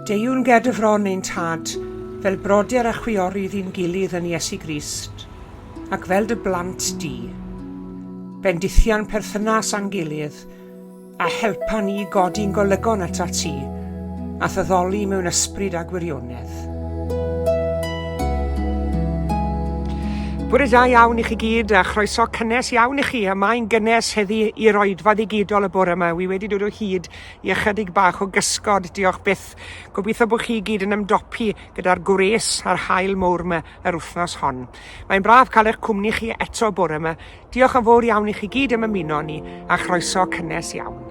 Deuwn ger dy fron ein Tad, fel brodyr a chwiorydd i'n gilydd yn Iesu Grist, ac fel dy blant di. Bendithian perthynas â'n gilydd, a helpa ni i godi'n golygon atat ti, a thyddoli mewn ysbryd a gwirionedd. Bore da iawn i chi gyd a chroeso cynnes iawn i chi a mae'n gynnes heddi i'r oedfa ddigidol y bore yma. Wi wedi dod o hyd i ychydig bach o gysgod, diolch byth. Gobeithio bod chi gyd yn ymdopi gyda'r gwres a'r haul mowr yma yr wythnos hon. Mae'n braf cael eich cwmni chi eto bore yma. Diolch yn fawr iawn i chi gyd am ymuno ni a chroeso cynnes iawn.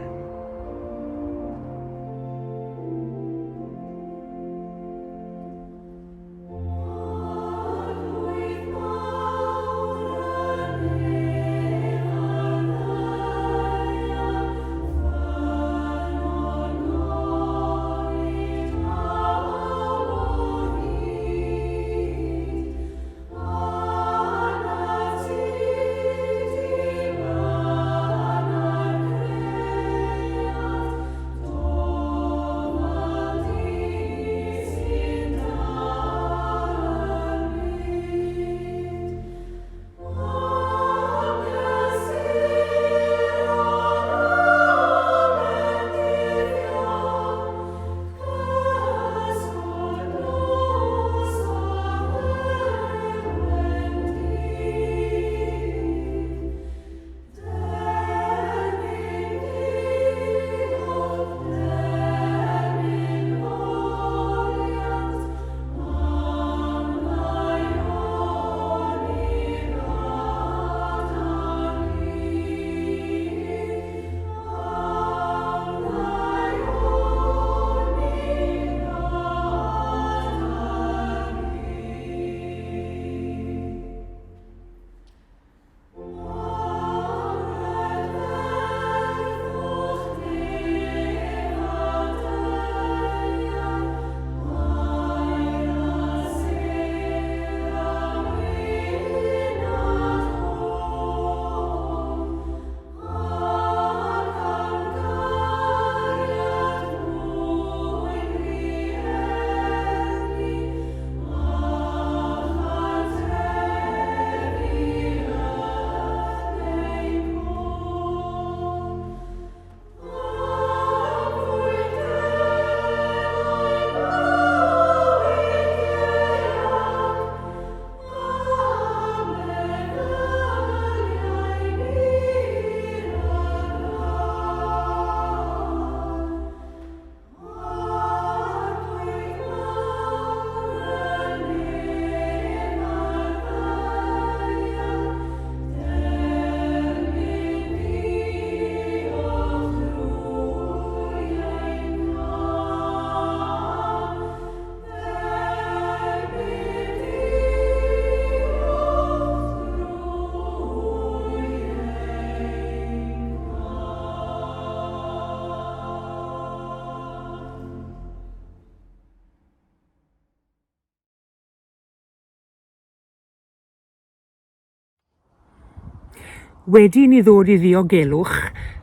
Wedi i ni ddod i ddiogelwch,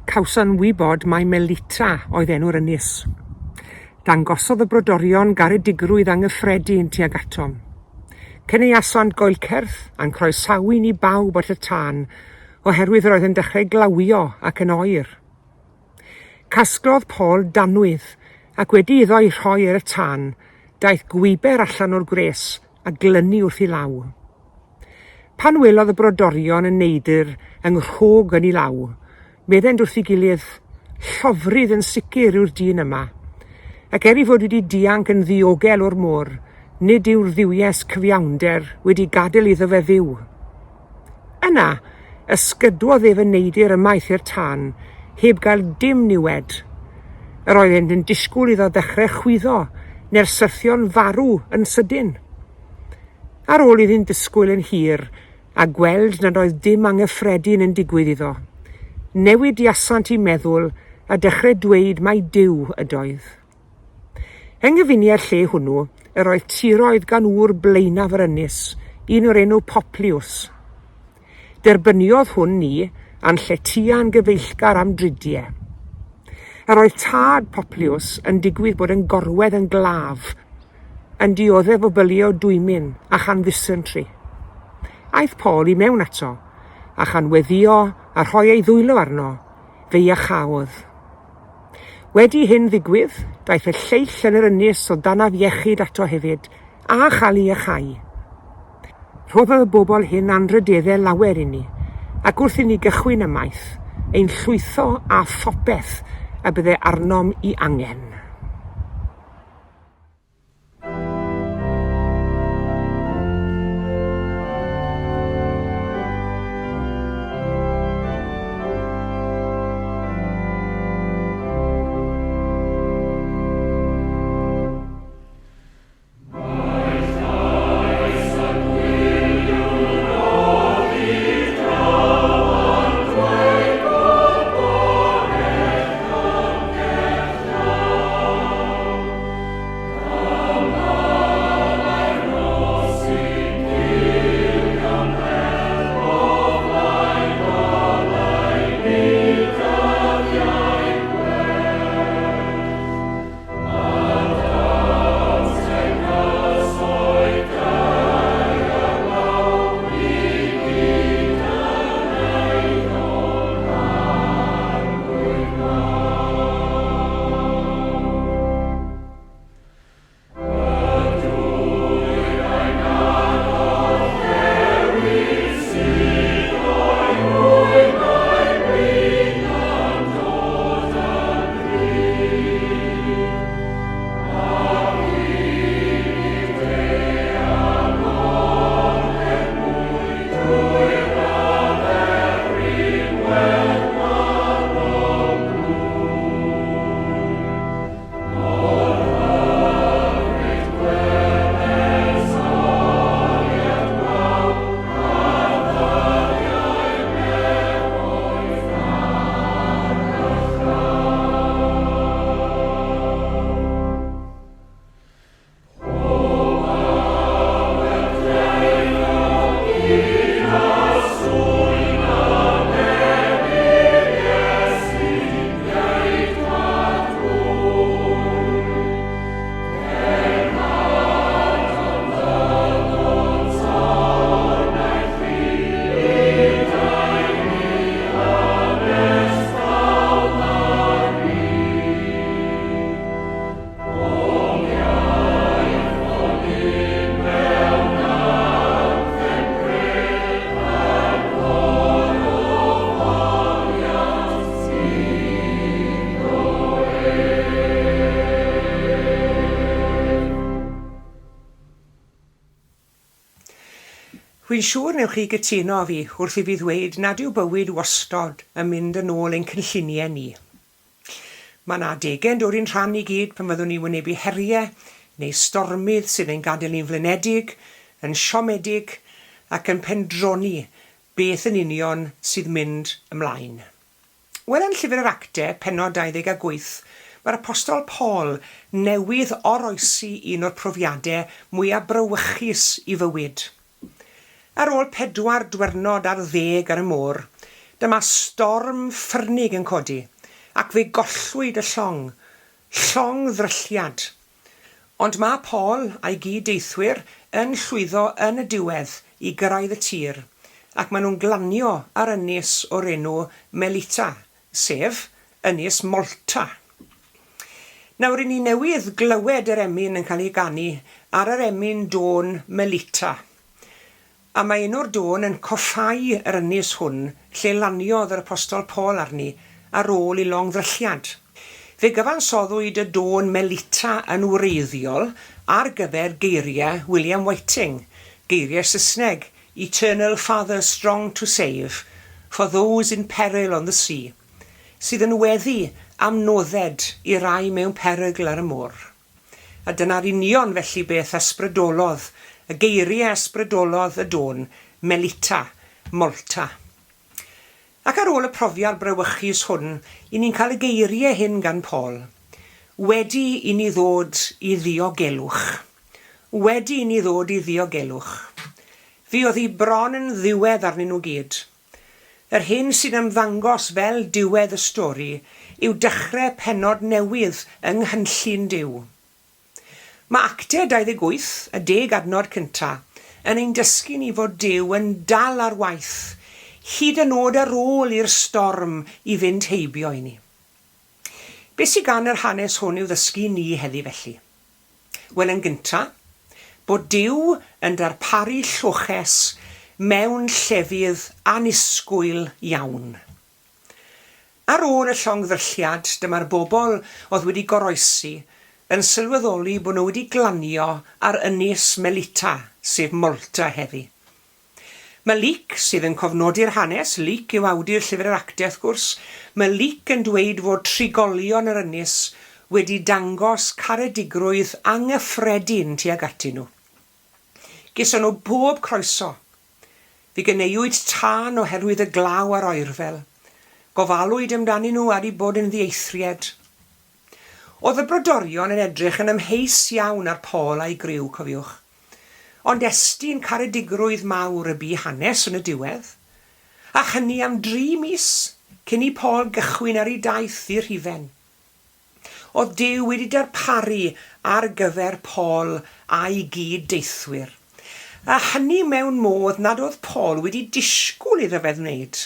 cawson wybod mai Melita oedd enw'r ynys. Dangosodd y brodorion garedigrwydd anghyffredin tuag atom. Cyneuasant goelcerth a'n croesawu ni bawb at y tân, oherwydd yr oedd yn dechrau glawio ac yn oer. Casglodd Paul danwydd, ac wedi iddo ei rhoi ar y tân, daeth gwiber allan o'r gwres a glynu wrth ei law. Pan welodd y brodorion y neidr yng nghrog yn ei law, meddent wrth ei gilydd, Llofrudd yn sicr yw'r dyn yma. Ac er ei fod wedi dianc yn ddiogel o'r môr, nid yw'r dduwies cyfiawnder wedi gadael iddo fe fyw. Yna, ysgydwodd ef y neidr ymaith i'r tân, heb gael dim niwed. Yr oeddent yn disgwyl iddo ddechrau chwyddo, neu'r syrthio'n farw yn sydyn. Ar ôl iddynt ddisgwyl yn hir, a gweld nad oedd dim anghyffredin yn digwydd iddo, newidiasant eu meddwl a dechrau dweud mai Duw ydoedd. Yng nghyfuniad lle hwnnw, yr oedd tiroedd gan ŵr blaenaf yr ynys, un o'r enw Popliws. Derbyniodd hwn ni a'n lletya'n gyfeillgar am dridiau. Yr oedd tad Popliws yn digwydd bod yn gorwedd yn glaf, yn dioddef o bylio dwymyn a chan ddysentri. Aeth Paul i mewn ato, a chan weddïo a rhoi ei ddwylo arno, fe iachaodd. Wedi hyn ddigwydd, daeth y lleill yn yr ynys o dan afiechyd ato hefyd, a chael ei iachau. Rhoddodd y bobl hyn anrhydeddau lawer inni, ac wrth inni gychwyn ymaith, ein llwytho â phopeth y bydde arnom i angen. Wi'n siŵr newch chi gytuno â fi wrth i fi ddweud nad yw bywyd wastod yn mynd yn ôl ein cynlluniau ni. Mae 'na adegau yn dod i'n rhan i gyd pan fyddwn ni'n wynebu heriau neu stormydd sydd ein gadael ni'n flinedig, yn siomedig ac yn pendroni beth yn union sydd mynd ymlaen. Wel yn Llyfr yr Actau, pennod 28, mae'r Apostol Paul newydd oroesi un o'r profiadau mwyaf brawychus i fywyd. Ar ôl pedwar dwyrnod ar ddeg ar y môr, dyma storm ffyrnig yn codi, ac fe gollwyd y llong. Llong ddrylliad. Ond mae Paul a'i gyd-deithwyr yn llwyddo yn y diwedd i gyrraedd y tir, ac maen nhw'n glanio ar ynys o'r enw Melita, sef Ynys Malta. Nawr, 'yn ni newydd glywed yr emyn yn cael ei ganu ar yr emyn dôn Melita. A mae enw'r dôn yn coffáu yr ynys hwn lle laniodd yr Apostol Paul arni ar ôl ei longddrylliad. Fe gyfansoddwyd y dôn Melita yn wreiddiol ar gyfer geiriau William Whiting, geiriau Saesneg Eternal Father strong to save, for those in peril on the sea, sydd yn weddi am nodded i rai mewn perygl ar y môr. A dyna'r union felly beth ysbrydolodd, y geiriau ysbrydolodd y dôn, Melita, Malta. Ac ar ôl y profiad brawychus hwn, i ni'n cael y geiriau hyn gan Paul, Wedi i ni ddod i ddiogelwch. Wedi i ni ddod i ddiogelwch. Fuodd hi bron yn ddiwedd arnyn nhw gyd. Yr hyn sy'n ymddangos fel diwedd y stori yw dechrau pennod newydd yng nghynllun Duw. Mae Actau 28, y deg adnod cynta', yn ein dysgu ni fod Duw yn dal ar waith, hyd yn nod ar ôl i'r storm i fynd heibio i ni. Be sy gan yr hanes hwn i'w ddysgu ni heddi felly? Wel yn gynta', bod Duw yn darparu lloches mewn llefydd annisgwyl iawn. Ar ôl y llongddrylliad, dyma'r bobl oedd wedi goroesi yn sylweddoli bod nhw wedi glanio ar ynys Melita, sef Malta heddi. Mae Luc, sydd yn cofnodi'r hanes, Luc yw awdur Llyfr yr Actau wrth gwrs, mae Luc yn dweud fod trigolion yr ynys wedi dangos caredigrwydd anghyffredin tuag atyn nhw. Geson nhw bob croeso. Fe gyneuwyd tân oherwydd y glaw a'r oerfel. Gofalwyd amdanyn nhw a'u bod yn ddieithried. Oedd y brodorion yn edrych yn amheus iawn ar Paul a'i griw, cofiwch. Ond estyn caredigrwydd mawr y bu hanes yn y diwedd, a hynny am dri mis cyn i Paul gychwyn ar ei daith i Rhufain. Oedd Duw wedi darparu ar gyfer Paul a'i gyd-deithwyr, a hynny mewn modd nad oedd Paul wedi disgwyl iddo fe wneud.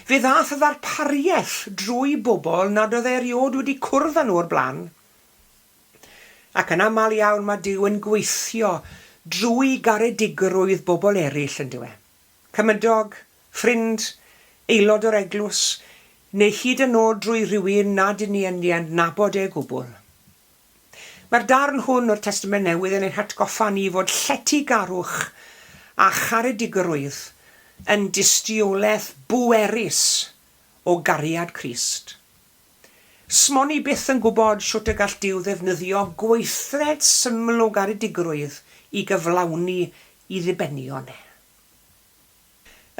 Fe ddaeth y ddarpariaeth drwy bobl nad oedd e erioed wedi cwrdd â nhw o'r blaen. Ac yn aml iawn mae Duw yn gweithio drwy garedigrwydd bobl eraill, yn dyw e? Cymydog, ffrind, aelod o'r eglwys, neu hyd yn nod drwy rhywun nad ŷn ni yn ei adnabod e o gwbl. Mae'r darn hwn o'r Testament Newydd yn ein hatgoffa ni fod lletygarwch a charedigrwydd yn dystiolaeth bwerus o gariad Crist. Smon i byth yn gwybod shwt y gall Duw ddefnyddio gweithred syml o garedigrwydd i gyflawni i ddibenion e.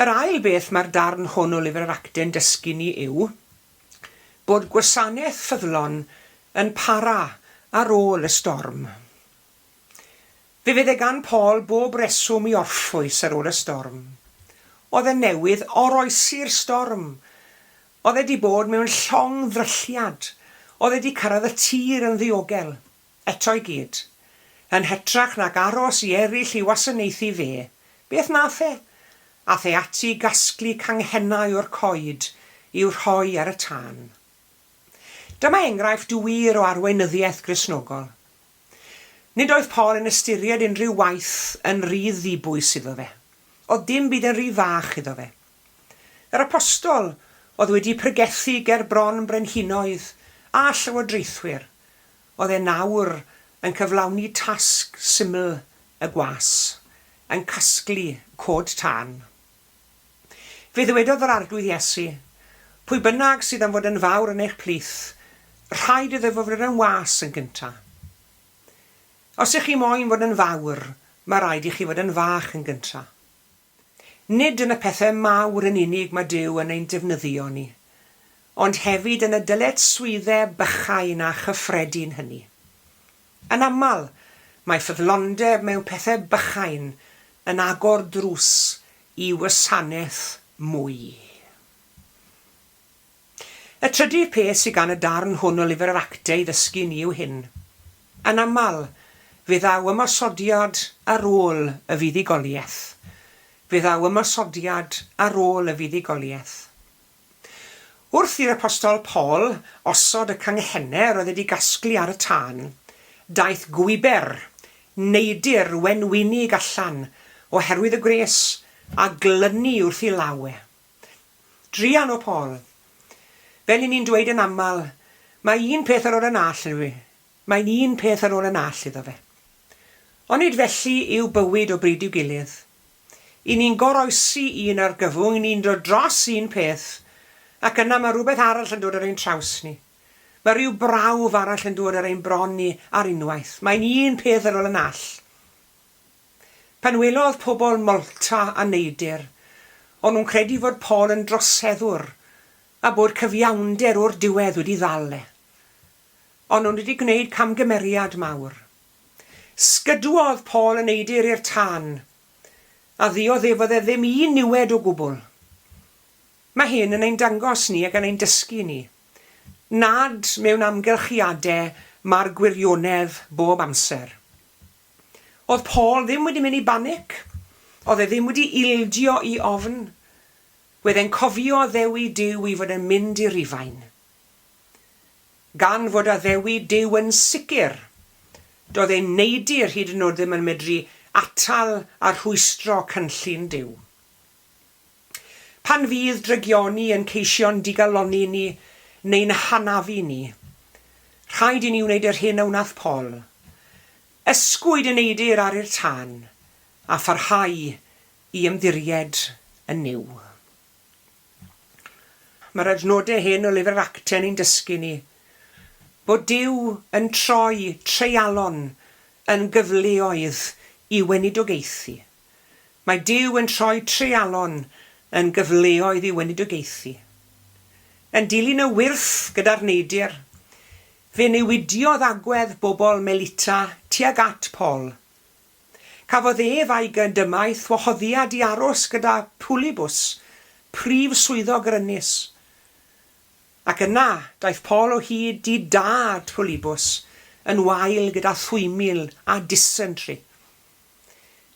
Yr ail beth mae'r darn hwn o Lyfr yr Actau'n dysgu ni yw bod gwasanaeth ffyddlon yn para ar ôl y storm. Fe fydde gan Paul bob reswm i orffwys ar ôl y storm. Oedd e newydd oroesi'r storm. Oedd e 'di bod mewn llong ddrylliad. Oedd e 'di cyrraedd y tir yn ddiogel. Eto i gyd, yn hytrach nag aros i eraill i wasanaethu fe, beth nath e? Ath e ati i gasglu canghennau o'r coed i'w rhoi ar y tân. Dyma enghraifft wir o arweinyddiaeth Gristnogol. Nid oedd Paul yn ystyried unrhyw waith yn rhy ddibwys iddo fe. Oedd dim byd yn rhy fach iddo fe. Yr apostol oedd wedi pregethu ger bron brenhinoedd a llywodraethwyr, Oedd e nawr yn cyflawni tasg syml y gwas, yn casglu cod tân. Fe ddywedodd yr Arglwydd Iesu, Pwy bynnag sydd am fod yn fawr yn eich plith, rhaid iddo fo fod yn was yn gynta. Os ych chi moyn fod yn fawr, mae rhaid i chi fod yn fach yn gynta. Nid yn y pethau mawr yn unig mae Duw yn ein defnyddio ni, ond hefyd yn y dyletswyddau bychain a chyffredin hynny. Yn aml, mae ffyddlondeb mewn pethau bychain yn agor drws i wasanaeth mwy. Y trydydd peth sydd gan y darn hwn o Lyfr yr Actau i ddysgu ni yw hyn, Yn aml, fe ddaw ymosodiad ar ôl y fuddugoliaeth. Fe ddaw ymosodiad ar ôl y fuddugoliaeth. Wrth i'r Apostol Paul osod y canghennau yr oedd wedi gasglu ar y tân, daeth gwiber, neidr wenwynig allan oherwydd y gwres, a glynu wrth ei law e. Druan o Paul. Fel 'yn ni'n dweud yn aml, mae un peth ar ôl y nall, yn dyw? Mae'n un peth ar ôl y nall iddo fe. Onid felly yw bywyd o bryd i'w gilydd? I ni'n goroesi un argyfwng, i ni'n dod dros un peth, ac yna mae rhywbeth arall yn dod ar ein traws ni. Mae rhyw brawf arall yn dod ar ein bron ni ar unwaith. Mae'n un peth ar ôl y nall. Pan welodd pobl Malta a Neidr, o'n nhw'n credu fod Paul yn droseddwr a bod cyfiawnder o'r diwedd wedi ddal e. Ond o'n nhw wedi gwneud camgymeriad mawr. Sgydwodd Paul y neidr i'r tân, a ddioddefodd e ddim un niwed o gwbl. Mae hyn yn ein dangos ni ac yn ein dysgu ni. nad mewn amgylchiadau mae'r gwirionedd bob amser. Oedd Paul ddim wedi mynd i banic. Oedd e ddim wedi ildio i ofn. Wedd e'n cofio addewid Duw i fod yn mynd i Rufain. Gan fod addewid Duw yn sicr, doedd ei neidr hyd yn oed ddim yn medru atal a rhwystro cynllun Duw. Pan fydd drygioni yn ceisio'n digalonni ni neu'n hanafu ni, rhaid i ni wneud yr hyn a wnaeth Paul, ysgwyd y neidr ar i'r tân, a pharhau i ymddiried yn Nuw. Mae'r adnodau hyn o lyfr yr Actau'n ein dysgu ni bod Duw yn troi treialon yn gyfleoedd i weinidogaethu. Mae Duw yn troi treialon yn gyfleoedd i weinidogaethu. Yn dilyn y wyrth gyda'r neidr, fe newidiodd agwedd bobl Melita tuag at Paul. Cafodd ef a'i gydymaith wahoddiad i aros gyda Pulibus, prif swyddog yr ynys. Ac yna, daeth Paul o hyd i dad Pulibus yn wael gyda thwymil a dysentri.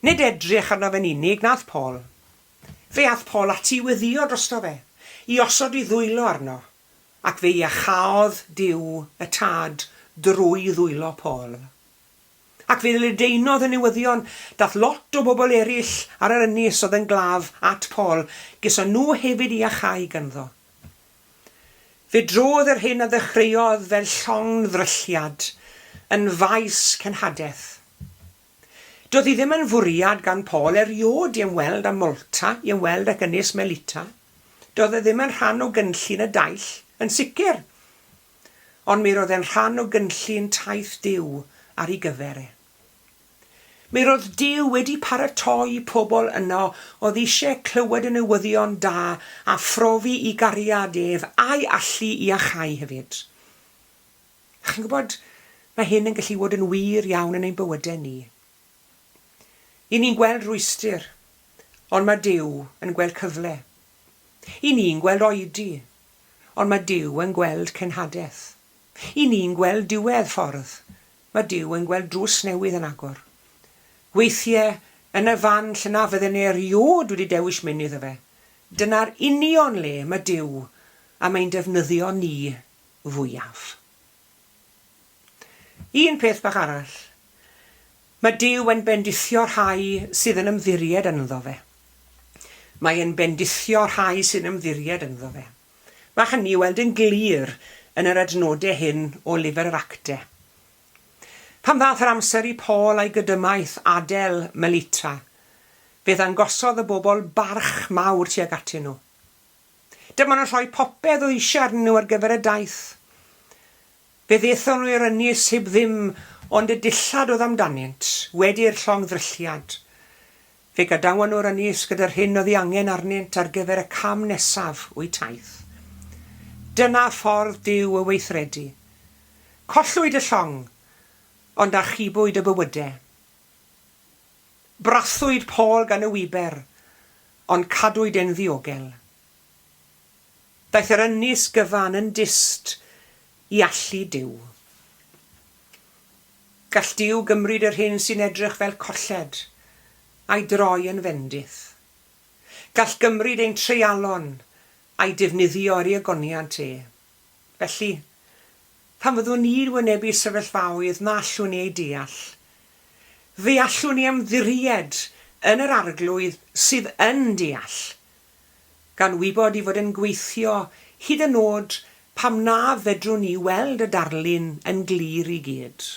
Nid edrych arno fe'n unig nath Paul. Fe ath Paul ati i weddïo drosto fe, i osod ei ddwylo arno, ac fe iachaodd Duw y Tad drwy ddwylo Paul. Ac fe ledaenodd y newyddion, dath lot o bobl eraill ar yr ynys oedd yn glaf at Paul, geson nhw hefyd iachau ganddo. Fe drodd yr hyn a ddechreuodd fel llong ddrylliad yn faes cenhadaeth. Doedd hi ddim yn fwriad gan Paul eriôd i ymweld â Malta, i ymweld ag ynys Melita. Doedd e ddim yn rhan o gynllun y daill, yn sicr. Ond mi roedd e'n rhan o gynllun taith Duw ar ei gyfer e. Mi roedd Duw wedi paratoi pobl yno oedd eisiau clywed y newyddion da a phrofi i gariad ef a'i allu i iachau hefyd. A chi'n gwybod, mae hyn yn gallu bod yn wir iawn yn ein bywydau ni. I ni'n gweld rwystr, ond mae Duw yn gweld cyfle. I ni'n gweld oedi, Ond mae Duw yn gweld cenhadaeth. I ni'n gweld diwedd ffordd. Mae Duw yn gweld drws newydd yn agor. Weithiau, yn y fan lle na fydden ni erioed wedi dewis mynd iddo fe, dyna'r union le mae Duw am ein defnyddio ni fwyaf. Un peth bach arall. Mae Duw yn bendithio'r rhai sydd yn ymddiried ynddo fe. Mae e'n bendithio'r rhai sy'n ymddiried ynddo fe. Mae hynny i'w weld yn glir yn yr adnodau hyn o Lyfr yr Actau. Pan ddaeth yr amser i Paul a'i gydymaith adael Melita, fe ddangosodd y bobl barch mawr tuag atyn nhw. Dyma nhw'n rhoi popeth oedd eisiau arnyn nhw ar gyfer y daith. Fe ddaethon nhw i'r ynys heb ddim ond y dillad oedd amdanynt, wedi'r llongddrylliad. Fe gadawon nhw'r ynys gyda'r hyn oedd ei angen arnynt ar gyfer y cam nesaf o'u taith. Dyna ffordd Duw o weithredu. Collwyd y llong, ond archubwyd y bywydau. Brathwyd Paul gan y wiber, ond cadwyd e'n ddiogel. Daeth yr ynys gyfan yn dyst i allu Duw. Gall Duw gymryd yr hyn sy'n edrych fel colled a'i droi yn fendith. Gall gymryd ein treialon a'i defnyddio er ei ogoniant e. Felly, pan fyddwn ni'n wynebu sefyllfaoedd na allwn ni eu deall, fe allwn ni ymddiried yn yr Arglwydd sydd yn deall, gan wybod ei fod yn gweithio hyd yn nod pam na fedrwn ni weld y darlun yn glir i gyd.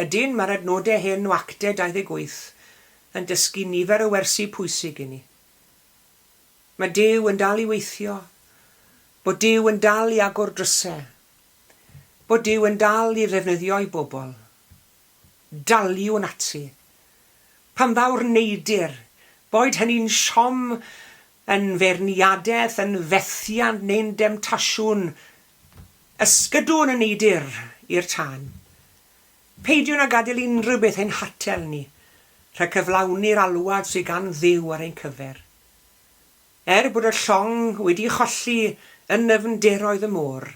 Ydyn, mae'r adnodau hyn o Actau 28 yn dysgu nifer o wersi pwysig i ni. Mae Duw yn dal i weithio, bod Duw yn dal i agor drysau, bod Duw yn dal i ddefnyddio'i bobl. Daliwn ati. Pan ddaw'r neidr, boed hynny'n siom, yn feirniadaeth, yn fethiant neu'n demtasiwn, ysgydwn y neidr i'r tân. Peidiwn â gadael unrhyw beth ein hatal ni rhag cyflawni'r alwad sydd gan Dduw ar ein cyfer. Er bod y llong wedi'i cholli yn nyfnderoedd y môr,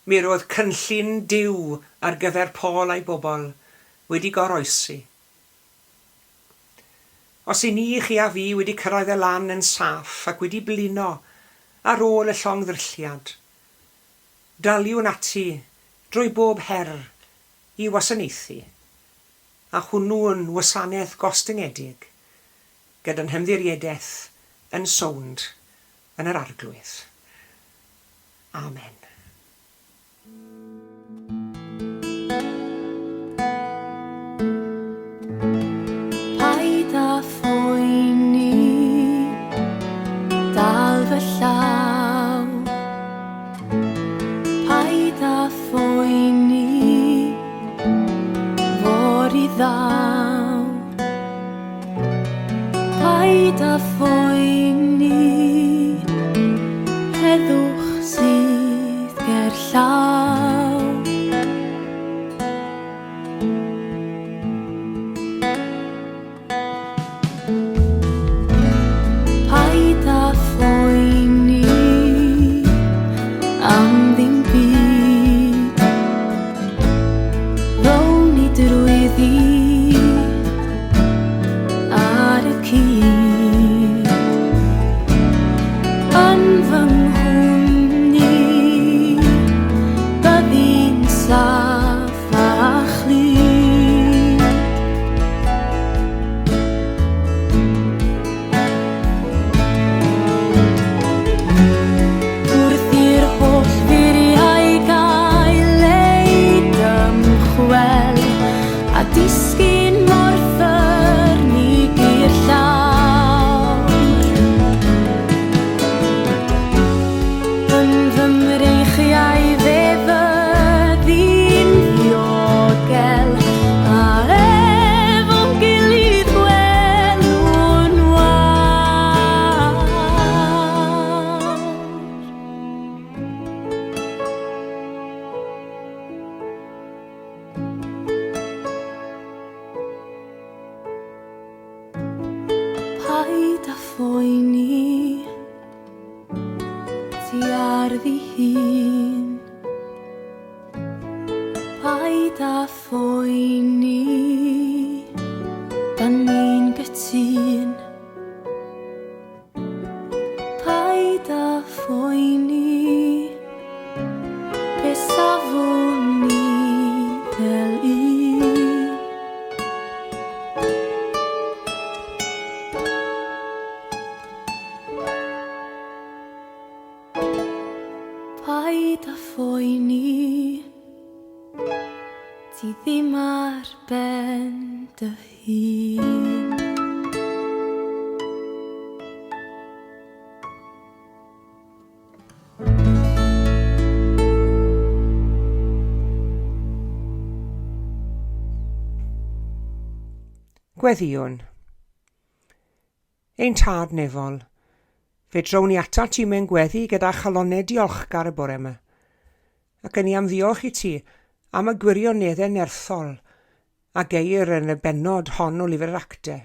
mi roedd cynllun Duw ar gyfer Paul a'i bobl wedi goroesi. Os i ni, chi a fi, wedi cyrraedd y lan yn saff ac wedi blino ar ôl y llongddrylliad, daliwn ati drwy bob her i wasanaethu, a hwnnw'n wasanaeth gostyngedig, gyda'n hymddiriedaeth yn sownd yn yr Arglwydd. Amen. Paid â phoeni, dal fy llaw. Paid â phoeni, fory ddaw. Paid â phoeni, heddwch sydd gerllaw. Paid â phoeni am ddim byd. Ddown ni drwyddi ar y cyd. Yn fy nghwmni, byddi'n saff a chlyd. Wrth i'r holl furiau gael eu dymchwel a disgyn mor ffyrnig i'r llawr. Yn fy mreichiau fe fyddi'n ddiogel, a efo'n gilydd gwelwn wawr. Paid â phoeni, ti ar ddihun. Paid â phoeni, dan ni'n gytûn. Paid â phoeni, pe safwn ni fel un. Paid â phoeni, ti ddim ar ben dy hun. Gweddïwn. Ein Tad nefol, fe drown ni atat ti mewn gweddi gyda chalonnau diolchgar y bore yma, ac yn ni am ddiolch i ti am y gwirioneddau nerthol a geir yn y bennod hon o Lyfr yr Actau.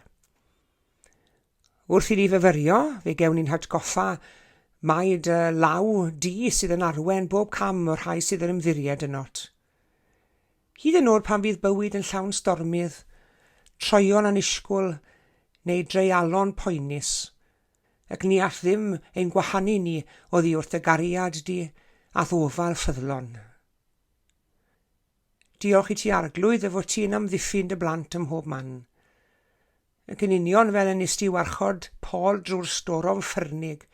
Wrth i ni fyfyrio, fe gewn ni'n hatgoffa mai dy law di sydd yn arwen bob cam o'r rhai sydd yn ymddiried ynot. Hyd yn oed pan fydd bywyd yn llawn stormydd, troeon annisgwyl neu dreialon poenus, ac ni all ddim ein gwahanu ni oddi wrth dy gariad di a'th ofal ffyddlon. Diolch i ti Arglwydd dy fod ti'n amddiffyn dy blant ym mhob man. Ac yn union fel y nes di warchod Paul drwy'r storom ffyrnig,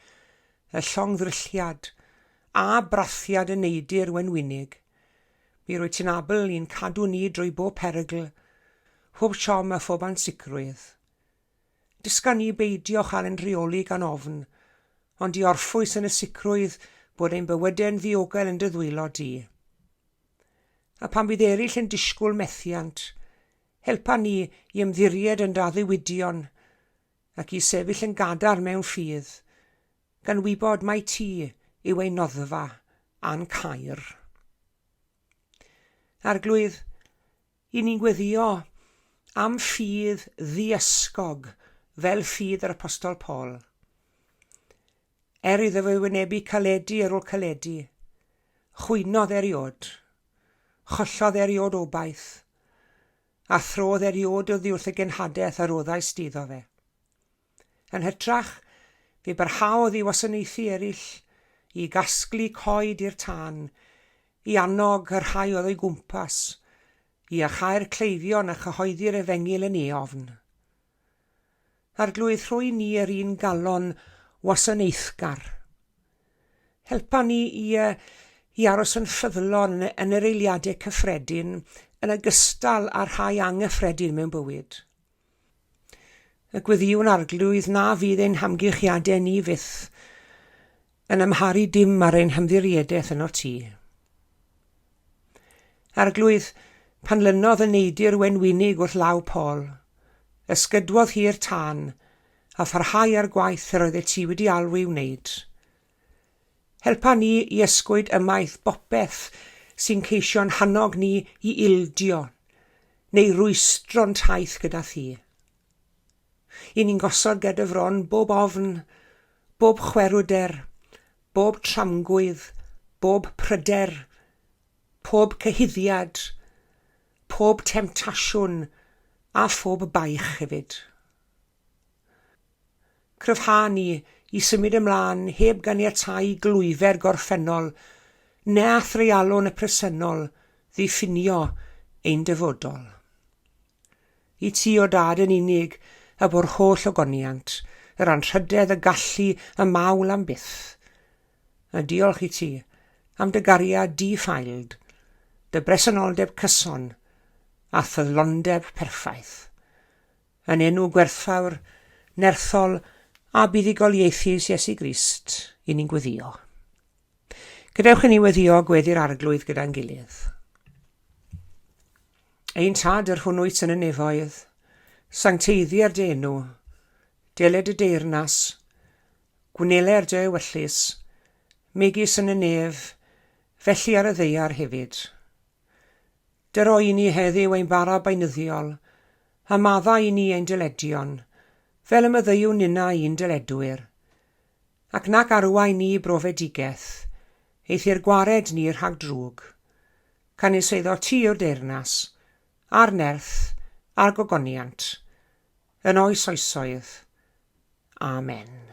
y llongddrylliad, a brathiad y neidr wenwynig, mi rwyt ti'n abl i'n cadw ni drwy bob perygl, phob siom a phob ansicrwydd. Dysga ni beidio chael ein rheoli gan ofn, ond i orffwys yn y sicrwydd bod ein bywydau'n ddiogel yn dy ddwylo di. A pan fydd eraill yn disgwyl methiant, Helpa ni i ymddiried yn dy addewidion ac i sefyll yn gadarn mewn ffydd, gan wybod mai ti yw ein noddfa a'n caer. Arglwydd, i ni'n gweddïo am ffydd ddiysgog fel ffydd yr Apostol Paul. Er iddo fe wynebu caledi ar ôl caledi, chwynodd eriod, chollodd eriod obaith, a throdd eriod oddi wrth y genhadaeth a roddaist iddo fe. Yn hytrach, fe barhaodd i wasanaethu eraill, i gasglu coed i'r tân, i annog y rhai oedd o'i gwmpas, i iacháu'r cleifion a chyhoeddi'r efengyl yn eofn. Arglwydd, rhoi ni yr un galon wasanaethgar. Helpa ni i, i aros yn ffyddlon yn yr eiliadau cyffredin yn ogystal â'r rhai anghyffredin mewn bywyd. Y gweddïwn Arglwydd na fydd ein hamgylchiadau ni fyth yn amharu dim ar ein hymddiriedaeth yno ti. Arglwydd, pan lynodd y neidr wenwynig wrth law Paul, ysgydwodd hi'r tân, a pharhau â'r gwaith yr oeddet ti wedi alw i'w wneud. Helpa ni i ysgwyd ymaith bopeth sy'n ceisio'n hannog ni i ildio neu rwystro'n taith gyda thi. I ni'n gosod ger dy fron bob ofn, bob chwerwder, bob tramgwydd, bob pryder, pob cyhuddiad, pob temtasiwn a phob baich hefyd. Cryfha ni i symud ymlaen heb ganiatáu i glwyfer gorffennol na threialon y presennol ddiffinio ein dyfodol. I ti, o Dad yn unig, y bo'r holl ogoniant, yr anrhydedd, y gallu, y mawl am byth. A diolch i ti am dy gariad di-ffaeld, dy bresenoldeb cyson, a ffyddlondeb perffaith. Yn enw gwerthfawr, nerthol a buddugoliaethus Iesu Grist, i ni'n gweddio. Gadewch i ni weddio gweddi'r Arglwydd gyda'n gilydd. Ein Tad yr hwn wyt yn y nefoedd, sancteiddier dy enw, deled dy deyrnas, gwneler dy ewyllys, megis yn y nef, felly ar y ddaear hefyd. Dyro i ni heddiw ein bara beunyddiol, a maddau i ni ein dyledion, fel y maddeuwn ninnau i'n dyledwyr. Ac nac arwain ni i brofedigaeth, eithr gwared ni rhag drwg. Canys eiddo ti yw'r deyrnas, a'r nerth, a'r gogoniant, yn oes oesoedd. Amen.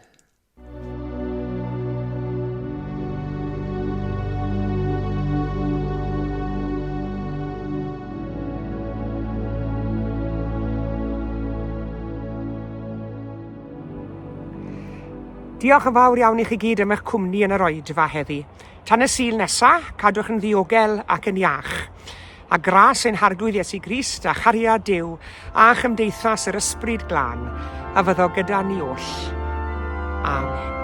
Diolch yn fawr iawn i chi gyd am eich cwmni yn yr oedfa heddi. Tan y Sul nesa, cadwch yn ddiogel ac yn iach. A gras ein Harglwydd Iesu Grist a chariad Duw a chymdeithas yr Ysbryd Glân a fyddo gyda ni oll. Amen.